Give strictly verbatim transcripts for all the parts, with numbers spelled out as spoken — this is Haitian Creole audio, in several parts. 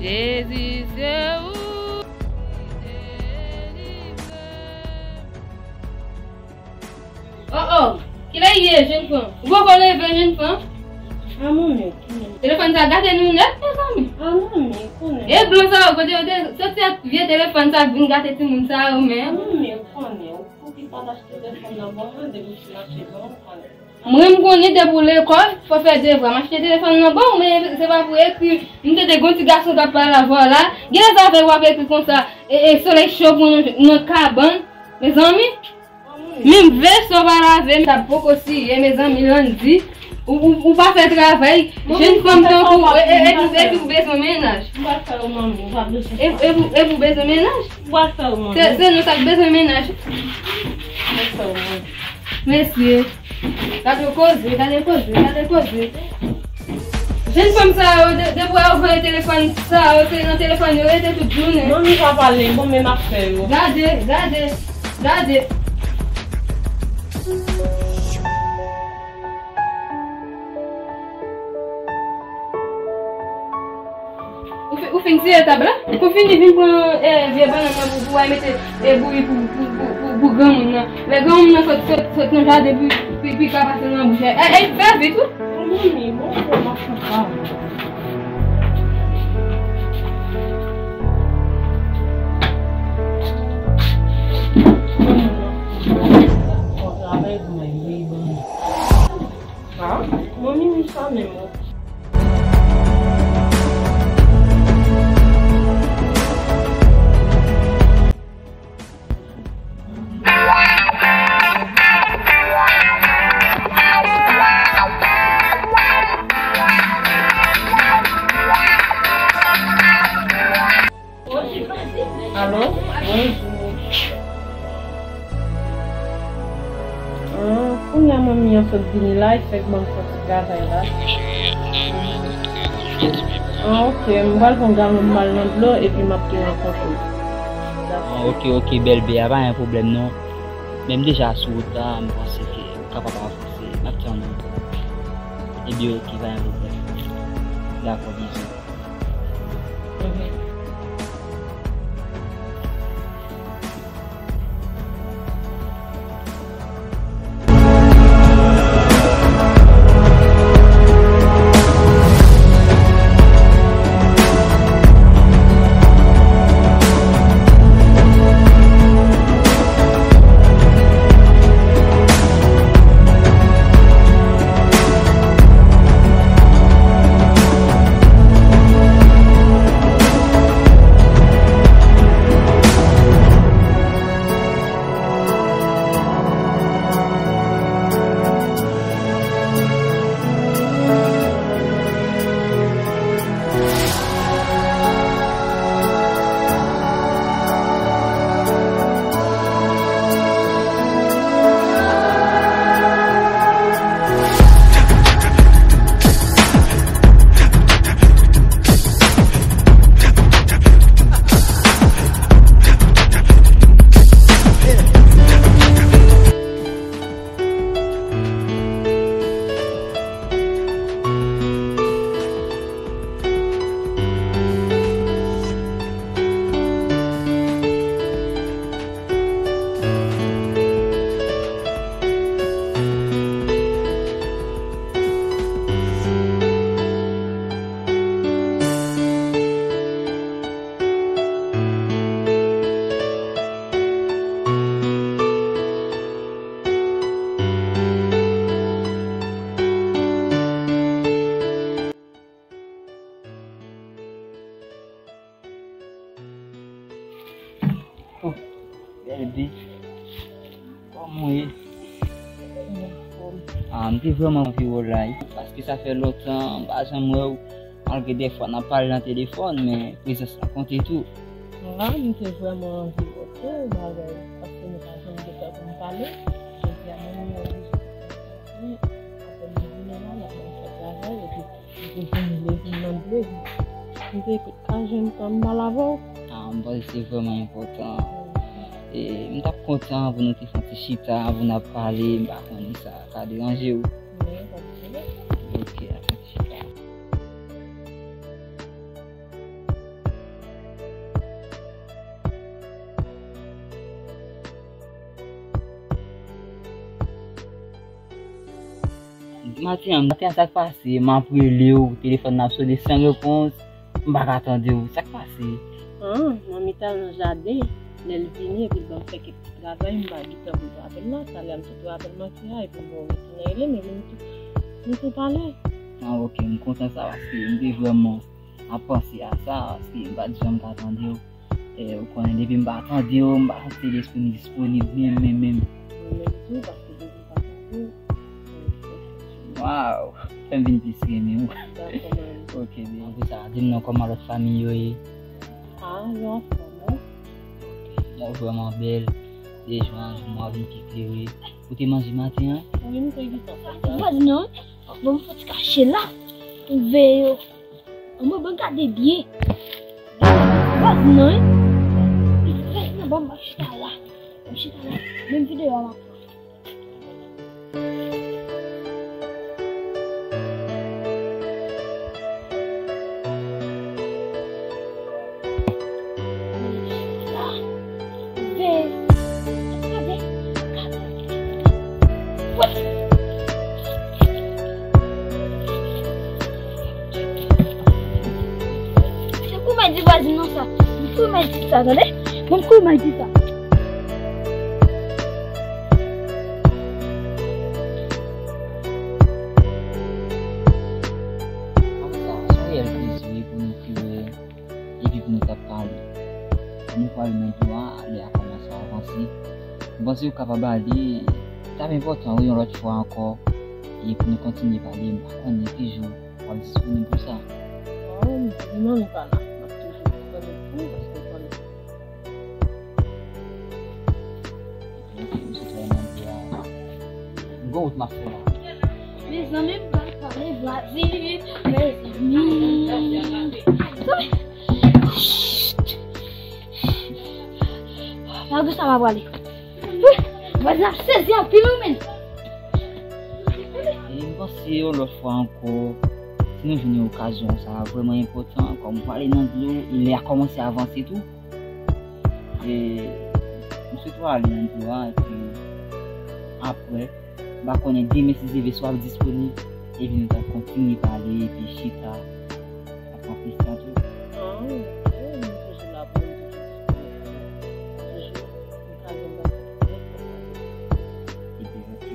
Jezi, se ou ki delivre m. Oh, oh, kilè ye, jèn fanm? Ou poko leve, jèn fanm? A, manmi, ou konnen. Telefòn sa gate nou nèt, mezanmi. A, manmi, ou konnen. E blan sa yo, kote yo te soti ak vye telefòn sa vin gate timoun sa yo menm? A, manmi, ou konnen. Ou ki pa t achte telefòn nan bon, mwen, depi w fin achte bon, ou konnen. Mwen, m konnen depi w lekòl, fò w fè devwa. M achte telefòn nan ba w, men se pa pou ekri. M tande gon ti gason k ap pale avè w la. Genlè sa fè w ap ekri konsa. E, e solèy cho pran nan, nan kabann. Mezanmi, menm vè sa w pa lave, m t ap poko siye, mezanmi, Landy. Ou, ou, ou pa fè travay. Jèn fanm tankou w, e, e, epi, epi w bezwen mennaj. M pral fè w, manmi, ou pa bezwen. E, epi, epi w bezwen mennaj. M pral fè w, manmi. Se, se nou sa k bezwen mennaj. M pral fè w, manmi. Mesye, gade koze, gade koze, gade koze. Jèn fanm sa yo, de-, depi w voye telefòn sa yo, se nan telefòn yo rete tout jounen. Non, nou pa pale, bon, men m ap fè yo. Gade, gade, gade. Ou fi-, ou fin tire tab la? Pou fini, vin pran, eh, vye bannann nan pou, pou w al mete, eh, bouyi pou, pou, pou, pou, pou granmoun nan. Lè granmoun nan sot, sot, sot nan jaden, pou, pou, pou li ka pase nan bouch. Eh, eh, fè vit, wi. Manmi, bon, bon, m ap fè sa. Bon, travay pou mwen, wi, bon. Ah, manmi, wi, sa menm, wi. Alo? Bonjou. Ah, kounye a manmi an sot vini la, li fèk ban m fè ti travay la. Ah, ok, m pral pran galon m al nan dlo epi m ap tou rankontre w. Ah, ok, ok, bèl bebe, pa gen pwoblèm non. Men m deja sou wout la, m panse ke m kapab avanse. M ap tann ou. Ebyen, ok, pa gen pwoblèm. Dakò, bizou. Oh, bèl bi. Kòman w ye? Ah, m te vrèman anvi wè w la, wi. Paske sa fè lontan, m pa janm wè w. Malgre dèfwa n ap pale nan telefòn, men prezans lan konte tou. Ah, m te vrèman anvi wè w tou, bagay, paske nou pa janm gen tan pou n pale. Jodi a menm, mwen oblije fè sa, apre m vini la, m ap fè travay, epi m te vini leve m nan dlo, m te ka jwenn tan m pale avè w. Ah, m panse se vrèman enpòtan. E m t ap kontan pou nou te fè yon ti chita, pou n ap pale, m pa konnen sa ka deranje w. Men, pa de pwoblèm. Ok, a fè yon ti chita. Maten an, maten an, sa k pase? M ap rele w, telefòn nan ap sone san repons. M pa ka tande w. Sa k pase? Ah, manmi t al nan jaden. Lè l vini, epi l ban m fè kèk ti travay, m pa gentan pou l apèl la. Talè a m te tou apèl manke a, epi m wè w retounen rele m, epi m tou, m tou pale. Ah, ok, m kontan sa, paske m te vrèman ap panse a sa, paske m pa t janm ka tande w. E, ou konnen, depi m pa tande w, m pa santi lespri m disponib menm, menm, menm. Mwen menm tou, paske depi m pa tande w, Waw, fè m vin plis renmen w. Dakò, manmi. Ok, baby. Apre sa, di m non, kòman lòt fanmi yo ye? Ah, yo anfòm, wi. Yo vrèman bèl. Deja, jou mwen vin pi klere. Ou te manje maten an? Wi, m te gentan fè sa. Vwazin nan, wi. Bon, m fouti kache la. M veye yo. Anmwe, bon, gade byen. Vwazin nan, wi. Vwazin nan, bon, m ap chita la. M chita la. Menm videyo a m ap pran. Se kou mèt di vwazin nan sa. Kou mèt di sa, tande? Bon, kou mèt di sa. Sa, sa reyèl plezi pou nou ki wè, epi pou nou t ap pale. Lè nou pale nan dlo a, lè a kòmanse avanse. M panse ou kapab ale, t ap enpòtan, wi, yon lòt fwa ankò, e pou nou kontinye pale, m pa konnen ki jou w ap disponib pou sa. Oh, m di manmi pa la, m ap toujou disponib pou ou, paske w konnen. Mwen gon wout m ap fè la. Mezanmi, m pral pale vwazin, mezanmi. Malgre sa, m ap prale. Wi, vwazin ap sezi anpil, wi, men. E m panse yon lòt fwa ankò, si nou jwenn yon okazyon, sa vrèman enpòtan, kòm pale nan dlo, e lè a kòmanse avanse tou. E, m swete w ale nan dlo a, epi apre, m pa konnen demen si Dye vle si w ap disponib, epi nou t ap kontinye pale, epi chita, ap pran plis tan tou. Ah, wi, m toujou la pou m toujou disponib. Toujou, m ka jwenn nan nenpòt lè. Ebyen, ok.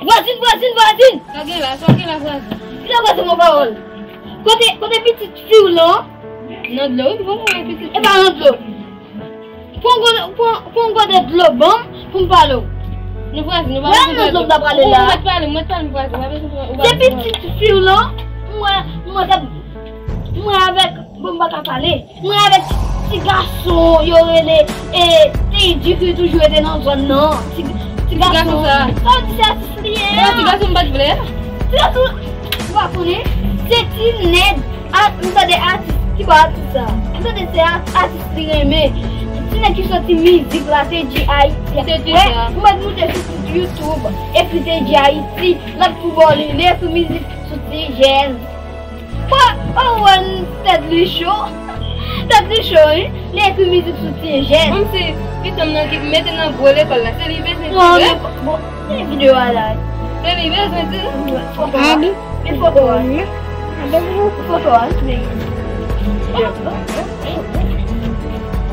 Vwazin, vwazin, vwazin! Sa gen la, sa gen la, vwazin? Sa vwazin, mon pawòl. Kote, kote pitit fi w lan? Nan dlo, wi, bon, mwen pitit. E pa nan dlo. Pran gode, pran, pran gode dlo ban m pou m pale w. Nou vwazin, nou pa bezwen pale. Wè nan dlo m ta prale la. Ou mèt pale, ou mèt pale, m vwazin, ou pa bezwen pale. Se pitit fi w lan, mwen, mwen t ap, mwen avèk, bon, m pa ka pale. Mwen avèk ti gason yo rele, e, Teddy ki toujou rete nan zòn nan. Ti, ti gason. Sa w di se atis li ye a? Non, ti gason m pa t vle a. Ti gason, ou pa konnen? Se ti nèg, a, m tande atis, ki bò atis sa? M tande se a-, atis li renmen. Ti nèg ki soti mizik la, Teddy Haiti. Teddy sa. Wè, m mèt moute sou YouTube, ekri Teddy Haiti, l ap tou bò li, li ekri mizik sou ti jèn. Bon, ou wè tèt li cho. Tèt li cho, wi. Li ekri mizik sou ti jèn. Kòmsi, pitit m nan ki mete nan gwo lekòl la, se li bezwen di. Non, men, bon, se videyo a la. Se li bezwen di. Foto a. Men foto a. Foto a, men.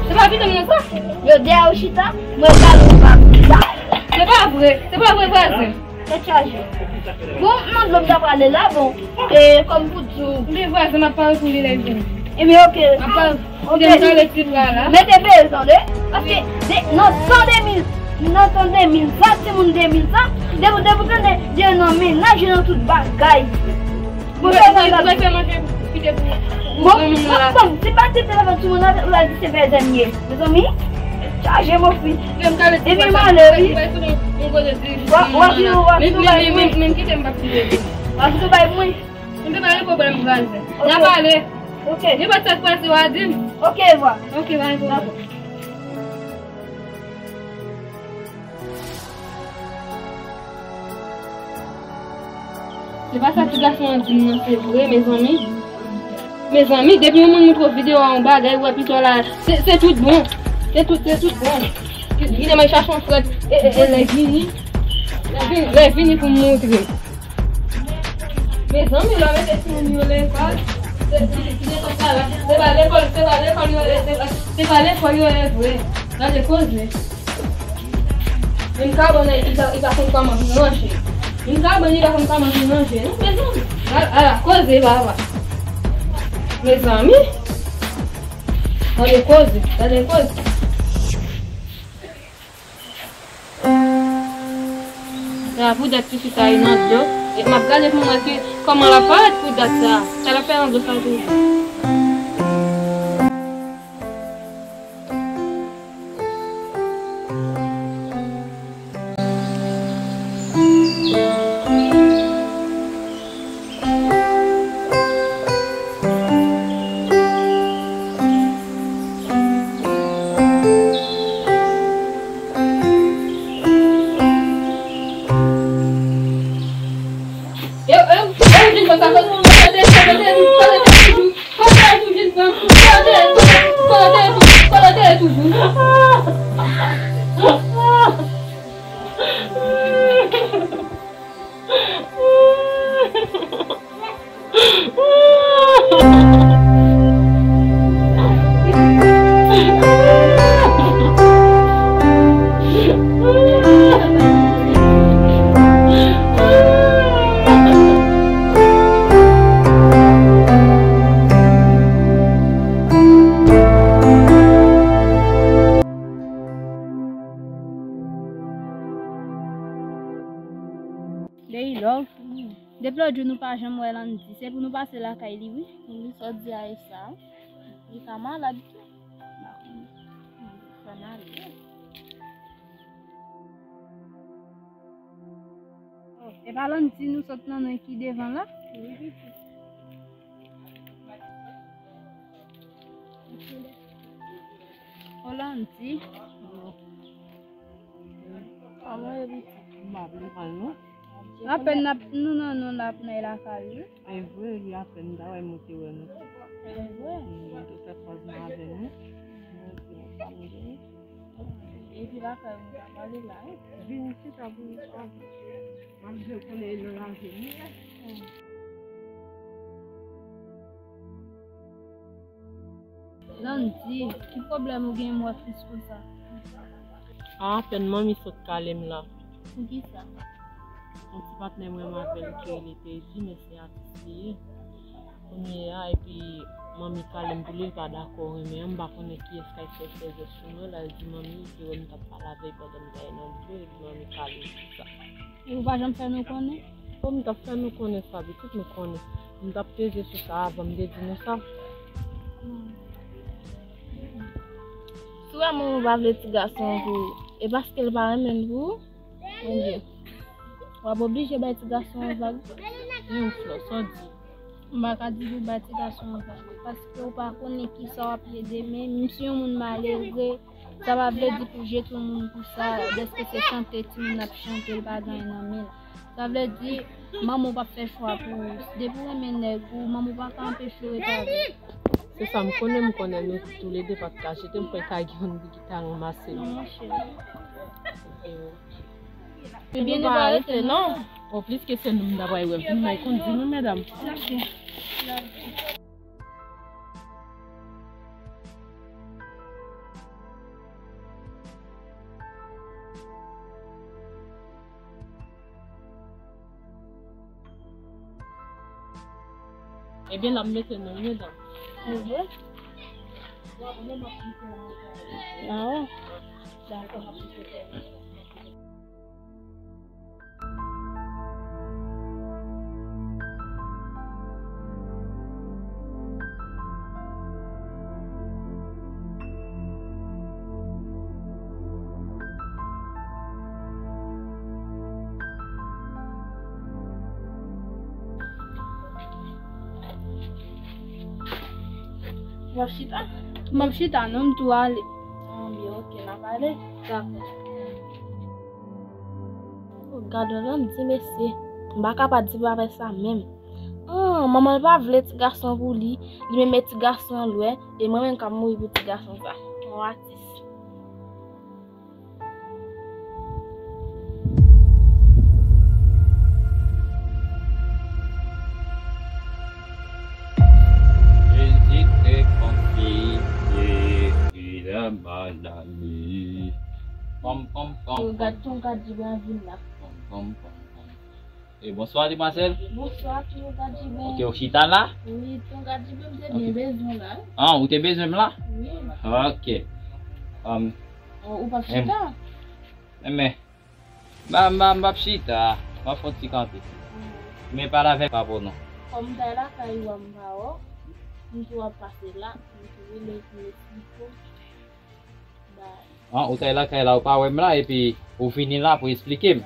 Se pa pitit m nan sa? Yo, dèyè ou chita, mwen pale ou pa. Se pa vre. Se pa vre, vwazin. Tèt chaje. Bon, nan dlo m ta prale la, bon. E, kòm pou di w. Men vwazin m ap pale pou li lè l vini. Ebyen, ok. M ap pale. Ok. Kite m tande ti bra la. Mete bezwen, tande. Paske, de, nan tan de mil, nan tan de mil sa, timoun de mil sa, depi, depi w tande, de nan mennaj, nan tout bagay. Bon, mwen, mwen, mwen fè manje, kite pou, pou granmoun nan la. Bon, bon, si pa ti telefòn timoun nan, ou al di se vèzè m ye. Mezanmi, Chaje, mon fi. Depi m ale, wi. W ap vin, w ap vin bay mwen. W ap vin bay mwen. M te bay pwoblèm pou al fè. N a pale. Ok. Nenpòt sa k pase, w a di m. Ok, vwa. Ok, bay pwoblèm. Se pa sa ti gason an di m nan, se vre, mezanmi. Mezanmi, depi yon moun montre w videyo a yon bagay, ou wè pito la, se, se tout bon. Se tout, se tout bon. Kite mwen chache yon frèt, e, e, e, lè vini. Lè vini, lè vini pou m montre. Mezanmi, lè w mete timoun yo lekòl, se, se, se lekòl sa la, se pa lekòl, se pa lekòl yo ye, se pa, se pa lekòl yo ye vre. Gade koze. Menm kabann nan, li pa, li pa konn kòman vin ranje. Menm kabann, li pa konn kòman vin ranje. Non, mezanmi. Ala, ala, koze, papa. Mezanmi. Gade koze, gade koze. Sa pou dat pitit sa nan dlo. E m ap gade pou m wè ki, kòman l ap parèt pou dat sa. Sa l ap fè nan dlo sa toujou. Depi lòt jou nou pa janm wè Landy. Se pou nou pase lakay li, wi. Wi, sa w di a e sa. Li ka malad tou. M pa konnen. Fè n ale. E pa Landy nou sot nan ki devan la? Wi, pitit. O Landy. Kòman w ye, pitit? M pa vle mal, non. Apèn n ap, nou nan, nou n ap nan lakay, wi. E vre, wi, apèn m ta wè m te wè nou. E vre. Mm, m te fè pòz mwen avè nou. Mwen di, m pa vle. Epi lakay ou ta pale la, wi. Vin chita pou m di w konnen nan lave nou ye. Landy, ki pwoblèm ou gen m wè tris konsa? A, apèn manmi sot kale m la. Poukisa? Yon ti patnè mwen avè l ki rele Teddy, men se atis li ye. Kounye a, epi manmi kale m pou li, li pa dakò renmen an. M pa konnen kiyès k al fè fè jès sou mwen la, l di manmi, li te wè m t ap pale avè l pandan m t ale nan dlo, epi manmi kale m pou sa. E ou pa janm fè nou konnen? Bon, m t ap fè nou konnen sa, pitit, nou konnen. M t ap peze sou sa avan m te di nou sa. Hmm. Si w wè manman w pa vle ti gason an pou ou, e paske l pa renmen l pou ou? Bondye. W ap oblije bay ti gason an vag. Yon flò, sa w di? M pa ka di pou bay ti gason an vag, paske w pa konnen kisa w ap ye demen. Menm si yon moun malere, sa pa vle di pou jete yon moun pou sa, dèske se chante timoun ap chante, l pa gen anyen nan men l. Sa vle di, manman w p ap fè chwa pou ou. Depi w renmen nèg ou, manman w pa ka anpeche w rete avè l. Se sa m konnen, m konnen nou toulede pa t ka jete m, fò ta gen youn ki ta ranmase m. Non, monchè. Ebyen, nou pa rete, non. O, pliske se nou, m ta pral wè. Vin, may kondi nou, medam. Ok. Ebyen, l ap mete nou, medam. Mhm. Ah, dakò. M ap chita? M ap chita non, m tou ale. Ah, byen, ok, n ap ale. Dakò. Gad wè, m di mesye, m pa ka pa di papa sa menm. Ah, manman l pa vle ti gason pou li, li menm met ti gason an lwen, e mwen menm k ap mouri pou ti gason sa. On atis. Ezite konfye ki la malali. Pom, pom, pom, pom. Gad ton gad di byen vin la. Pom, pom, pom, pom. E, bonswa, demwazèl. Bonswa, tou gad di byen. Ok, ou chita la? Wi, ton gad di byen, m te byen bezwen la. Ah, ou te bezwen m la? Wi. Ok. Um, Oh, ou p ap chita? Enben, m pa, m pa, m p ap chita. M ap fè yon ti kanpe. Men pale avèk papa w non. Kòm m t al lakay ou a, m pa wè w, m tou ap pase la, m tou rele pou m eksplike w. Bay. Ah, ou t al lakay la, ou pa wè m la, epi ou vini la pou eksplike m.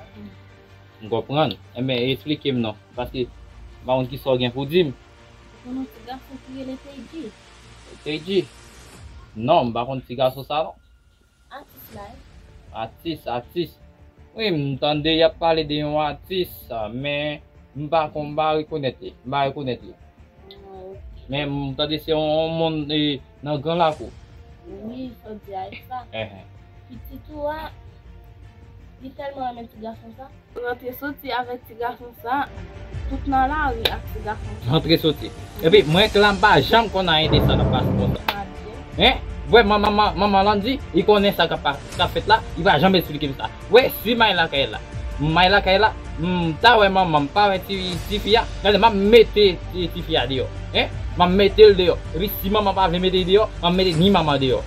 M konprann. Enben, eksplike m non, paske m pa konn kisa w gen pou di m. Ou konnen ti gason ki rele Teddy? Teddy? Non, m pa konn ti gason sa non. Atis la wi. Atis, atis. Wi, m tande y ap pale de yon atis, men m pa konn, m pa rekonèt li. M pa rekonèt li. Ah, ok. Men m tande se yon, yon moun, e, nan Gran Lakou. Wi, sa w di a, e sa. Enhen. Pitit ou a, li tèlman renmen ti gason sa. Rantre soti avèk ti gason sa, tout nan lari ak ti gason sa. Rantre soti. Epi mwen k la m pa janm konn anyen de sa k ap pase konsa. Hein? Wè manman, manman, manman Landy, li konnen sa k ap pa-, k ap fèt la, li pa janm eksplike m sa. Wè, si m al lakay la, m al lakay la, m ta wè manman, m pa wè ti, tifi a, gade m ap mete ti, tifi a deyò. Hein? M ap mete l deyò. Epi si manman pa vle mete l deyò, m ap mete ni manman deyò.